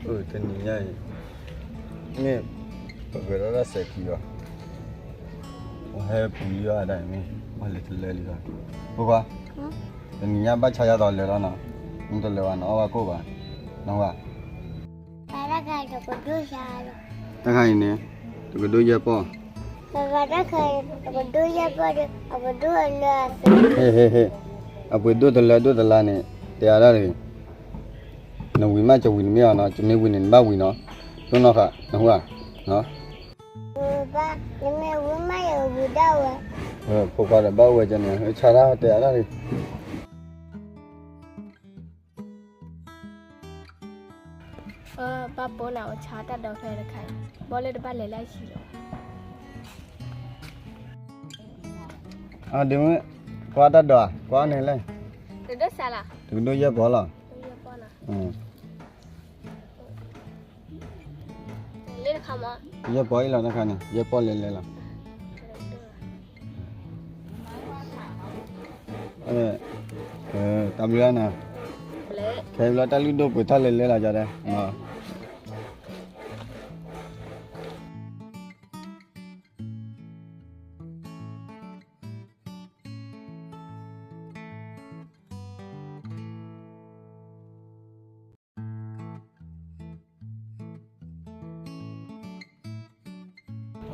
အၢ တနံၤညါအံၤ မ့ၢ်ပဂဲၤထီၣ်တၢ်စဲးခံဘၣ်, ပဟဲပူၤလံဘၣ်ဒၣ်အံၤမ့ၢ် ပှၤလဲၤတလၢလံဘၣ်, ဖိခွါ, တနံၤညါဘၣ်ဆါယၤသိးလဲၤလီၤနီၤ, မ့ၢ်တလဲၤဘၣ်နအီၣ်ဘၣ်ကိၣ်ဘၣ်, နဝၤ တၢ်ခါအံၤန့ၣ် တကဒိၣ်ယဲၢ်ပီၢ်, တၢ်ခါအံၤ တကဒိၣ်ယဲၢ်ပီၢ်ဒီး အပှ့ၤဒိၣ်တလၢဒိၣ်တလါန့ၣ် တဲအါဒၣ်တဂ့ၤ, နဝံၤမးကဝံၤနမ့ၢ်အီၤနီၤ, ကမ့ၢ်ဝံၤန့ၣ် နဘၣ်ဝံၤနီၤ, တိၢ်နီၣ်ဃာ် နဟူဧါ, နမ့ၢ်ဝံၤမးယဝံၤဒၣ်ဝဲ, ဖိခွါဒီးဘၣ်ဝဲကန့ၣ် ဆါတၢ်တဲအါဒၣ်တဂ့ၤ ဘၣ်ပိာ်နၤအီၤဆါတၢ်ဒီဖဲတခါအံၤ, ဘီလၢတဘၣ်လဲၤလၢအဟံၣ်လီၤ. ဒ်မ့ၢ် ကွၢ်တၢ်ဒိးဧါ, ကွၢ်န့ၣ်လဲၣ်, တကဒိၣ်ယဲၢ်ပီၢ်လီၤ. ယဲၢ်ပီၢ်အံၤလီၤတခါန့ၣ် ယဲၢ်ပီၢ်လဲၤလဲၤလီၤ. တၢ်ဘျုးနၤ, ခဲဘျီတၢ်လုၢ်ဒိၣ်ပှ့ၤထီၣ်လဲၤလဲၤလီၤ ကၠီတဲ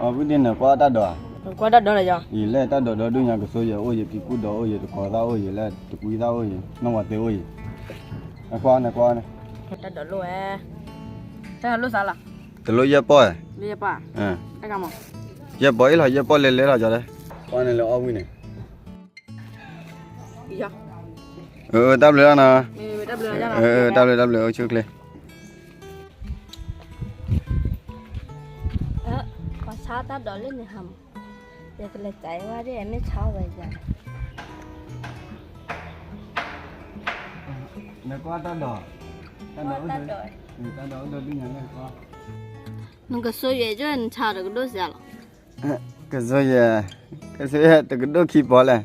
အဝဲဒ်န့ၣ် ကွၢ်တၢ်ဒိးဧါ, ကွၢ်တၢ်ဒိးလီၤ, ယလဲၣ်တၢ်ဒိးဒီဒူၣ်ညါ ကစိယဲၢ်အိၣ်ယဲၢ် ကံကူၣ်ဒီးအိၣ်ယဲၢ် တကီၤသၣ်အိၣ်ယဲၢ် လၢတကွံသၣ်အိၣ်ယဲၢ် နီၢ်ဝၤသ့အိၣ်ယဲၢ်, ကွၢ်န့ၣ်ကွၢ်န့ၣ်, တၢ်ဒိးလိၣ်ဝဲ, တၢ်ဒိးလိၣ်စးလီၤ, တလိၣ်ယဲၢ်ပီၢ်ဧါ, ယဲၢ်ပီၢ်အံၤလီၤ ယဲၢ်ပီၢ်လဲၤလဲၤလီၤ ကၠီတဲ, ကွၢ်န့ၣ်လၢအီၣ်ဝံၤန့ၣ် တၢ်ဘျုးလီၤနီၤ, တၢ်ဘျုးတၢ်ဘျုး အိၣ်ဆူၣ်ချ့, ပှၤဆါတၢ်ဒိးလၢန့ၣ်ဟါမး, ယကလဲၤကဲဝဲဒၣ် မ့ၢ်ဆါဝဲယၤ, နကွၢ်တၢ်ဒိး, တၢ်ဒိး, တၢ်ဒိးဒ်ညါန့ၣ်ကွၢ်, နကစိယဲၢ် နဆါတကဒိၣ်စဲးလီၤ. ကစိယဲၢ်, ကစိယဲၢ် တကဒိၣ်ခံပီၢ်လဲၣ်,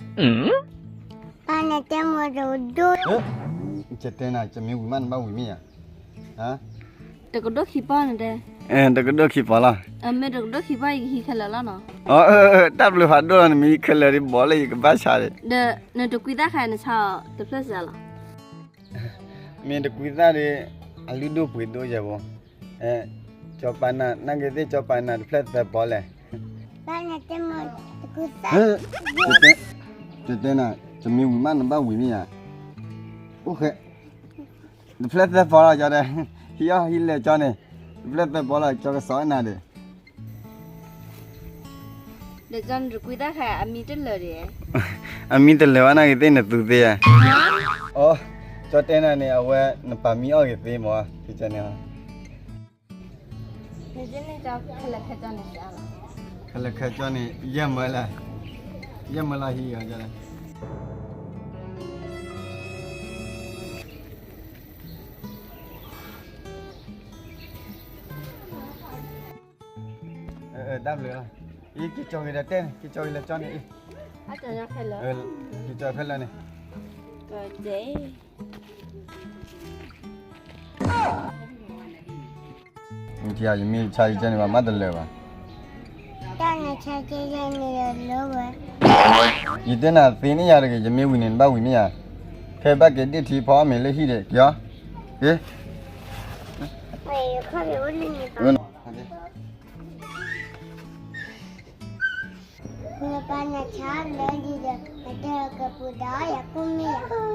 ပၢ်နတဲမ့ၢ်တကဒိၣ်, ကတဲနၤ ကမ့ၢ်ဝံၤမးနဘၣ်ဝံၤမ့ၢ်ဧါ, တကဒိၣ်ခံပီၢ်နတဲ, တကဒိၣ်ခံပီၢ်လီၤ, မ့ၢ်တကဒိၣ်ခံပီၢ် ယကဟံးခဲလၢာ်လီၤနီၤ, တၢ်ဘျုးဖးဒိၣ်လီၤ နမ့ၢ်ဟံးခဲလၢာ်ဒ်ဘီလၢယကဘၣ်ဆါဒီး, နတကွံသၣ်ခါနဆါအီၤတဖျၢၣ်စဲးလီၤ. မ့ၢ်တကွံသၣ်ဒီး အလုၢ်ဒိၣ်ပှ့ၤဒိၣ်ယဲၢ်ဘိ, ကၠီပာ်နၤ နာ်က့ၤသ့ၣ် ကၠီပာ်နၤတဖျၢၣ်သၢပီၢ်လဲၣ်, တတဲနၤ တမ့ၢ်ဝံၤမးနဘၣ်ဝံၤမ့ၢ်ဧါ, အိၣ်ဃဲ, တဖျၢၣ်သၢပီၢ်လီၤ ကၠီတဲ, ဟံးအီၣ်ဟံးလဲၤကၠီန့ၣ်, တဖျၢၣ်သၢပီၢ်လီၤ ကၠီကစီၣ်နၤဒီး ဒီးကၠီနတကွံသၣ်ခါ အမံတလၢာ်ဒီး, အမံတလၢာ်ဘၣ် နာ်က့ၤသ့ၣ်နသူသ့ဧါ, အိ, ကၠီတဲနၤန့ၣ် အဝဲနပာ်မံအီၣ်က့ၤသ့မး, န့ၣ်, ခဲလၢာ်ခဲဆ့န့ၣ် ယဲၢ်မၢလၢ, ယဲၢ်မၢလၢဟံးအီၤ တၢ်ဘျုးလီၤ, အံၤ က့ၤကၠီက့ၤဒီးတဲန့ၣ် က့ၤကၠီက့ၤလၢကၠီန့ၣ်အံၤ, က့ၤကၠီဖဲလၢာ်န့ၣ်, ယမ့ၢ်ဆါယကၠီန့ၣ် ဘၣ်မးတလၢာ်ဘၣ်, တၢ်နဆါက့ၤယဲန့ၣ်လၢဝဲ, ယတဲနၤသ့န့ၣ်ယၤတဂ့ၤ ယမ့ၢ်ဝံၤန့ၣ် နဘၣ်ဝံၤမ့ၢ်ယၤ, ခဲဘၣ်က့ၤဒ့ၣ်ထံဖီအီၣ်မ့ၤလၢဟံၣ်ဒီး က့ၤအီၤ, က့ၤ နပာ်နဆါလၢဒ်ဒီး နတဲကပှ့ၤဒၣ်အီၣ်ယၤကိၣ်မ့ၢ်ယၤ,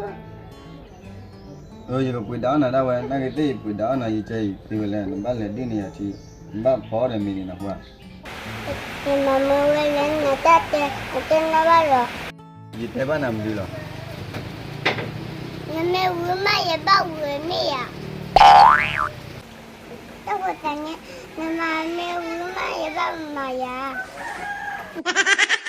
အၢ ယကပှ့ၤဒၣ်အီၣ်နၤဒၣ်ဝဲ နာ်က့ၤသ့ၣ် ယပှ့ၤဒၣ်အီၣ်နၤ ယကဲအံၤသ့ဝဲလဲၣ် နဘၣ်လဲၤဒုးန့ၢ်ယၤထံ, နဘၣ်ဖီအီၣ်ဒီးမ့ၤန့ၣ်နဟူဧါ, ယမၤမ့ၢ်ဝဲလၢနတၢ်တဲ နတဲနၢ်ဘၣ်လီၤ, ယတဲဘၣ်နၤမနုၤလီၤ, နမ့ၢ်ဝံၤမး ယဘၣ်ဝံၤမ့ၢ်ယၤ, တၢ်ဃိသးန့ၣ် နမၤမ့ၢ်ဝံၤမး ယဘၣ်မၤယၤ.